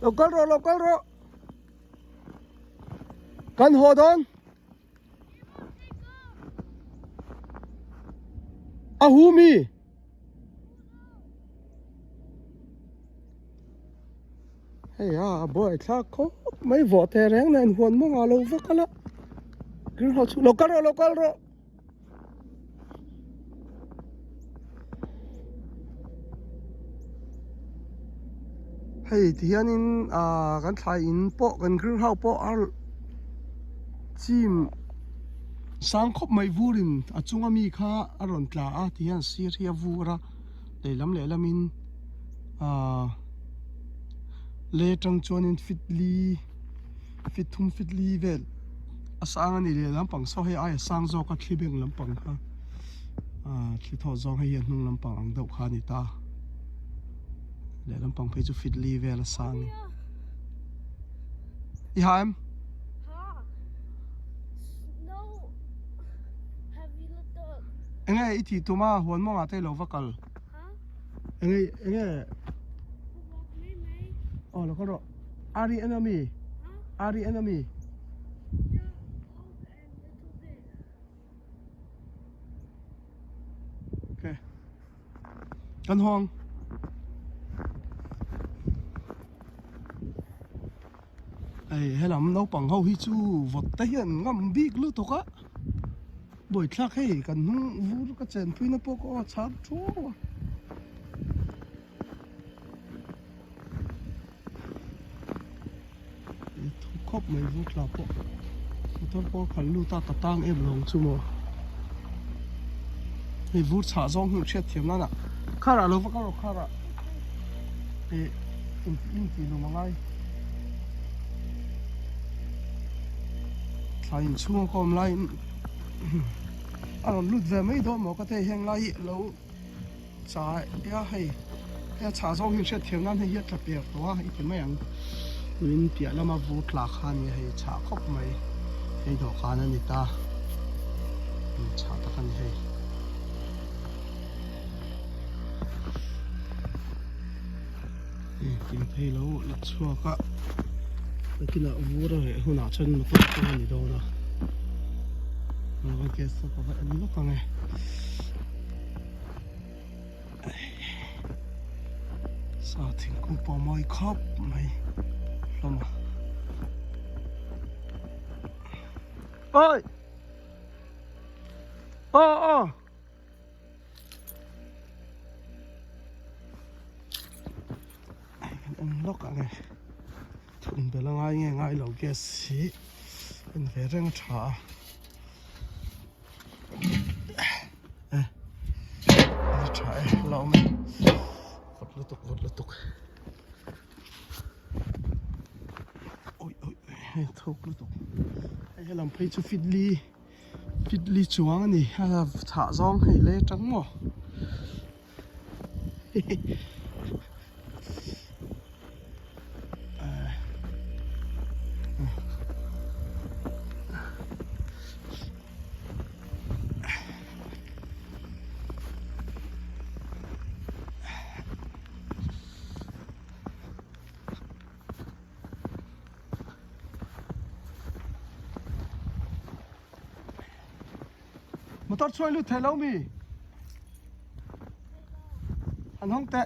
Lo kal rawh, lo kal rawh. Kan haw dawn. A hu mi. Hei a buai thlak khawp mai vawh teh reng nen huan mawngah lo va kal a. Greenhouse chu lo kal rawh, lo kal rawh. Hei ti hianin ah kan thlai in pawh kan greenhouse pawh a chim sang khawp mai vurin a chunga mi kha a rawn tla a ti hian sir hi a vur a lehlam lehlamin ah le tang chuanin fit li fit thum fit li vel. A sang a ni leh lampang saw hei aia sang zawk a thli beng lampang kha ah thli thawh zawng hei hi a hnung lampang ang deuh kha a ni ta leh lampang phei chu fit li vel a sang i ha em? Enge i tih tum a huan mawngah te ilo va kal enge enge aw lo kal rawh ari en ami ari en ami. Ok. Kan hawng. Ei helam naupang ho hi chu vawt te hian ngam bik lutuk a. Buaithlak hei kan hnung vur ka chenpui na pawh ka aw chhar thuau a. Thu khawp mai vur tla pawh motor pawh a khalh lut a ka tang em lo ang chu maw hei vur chhah zawng hi hriat thiam nan ah car ah lo va kal rawh car ah ih in tih lum a ngai thla inchhung a ka awm laiin a rawn lut ve mai dawn maw ka te heng lai hi lo. Cha tia hei hei a chhah zawng hi hriat thiam nan hei hi a tla per tawh a i ti mai ang tuin piah lama vur tla kha a ni a hei chhah khawp mai hei dawhkan a ni ta chhah tak a ni hei. Engkim phei lo la chhuak a nakinah vur a reh hunah chuan motor pawh a ni dawn a gas chu ka va en lawk ang e. Sa thingkung pawh a mawi khawp mai hlawm a. Oi! Aw aw! Hei kan en lawk ang e. Thun bel a ngai nge ngai lo gas hi en ve reng a tha a. E a tha e la awm e vawt lutuk vawt lutuk ui ui hei thuk lutuk hei helam phei chu fit li fit li chuang a ni a chhah zawng hei le tang maw Motor chhuai lut thei lo mi? An hawng teh.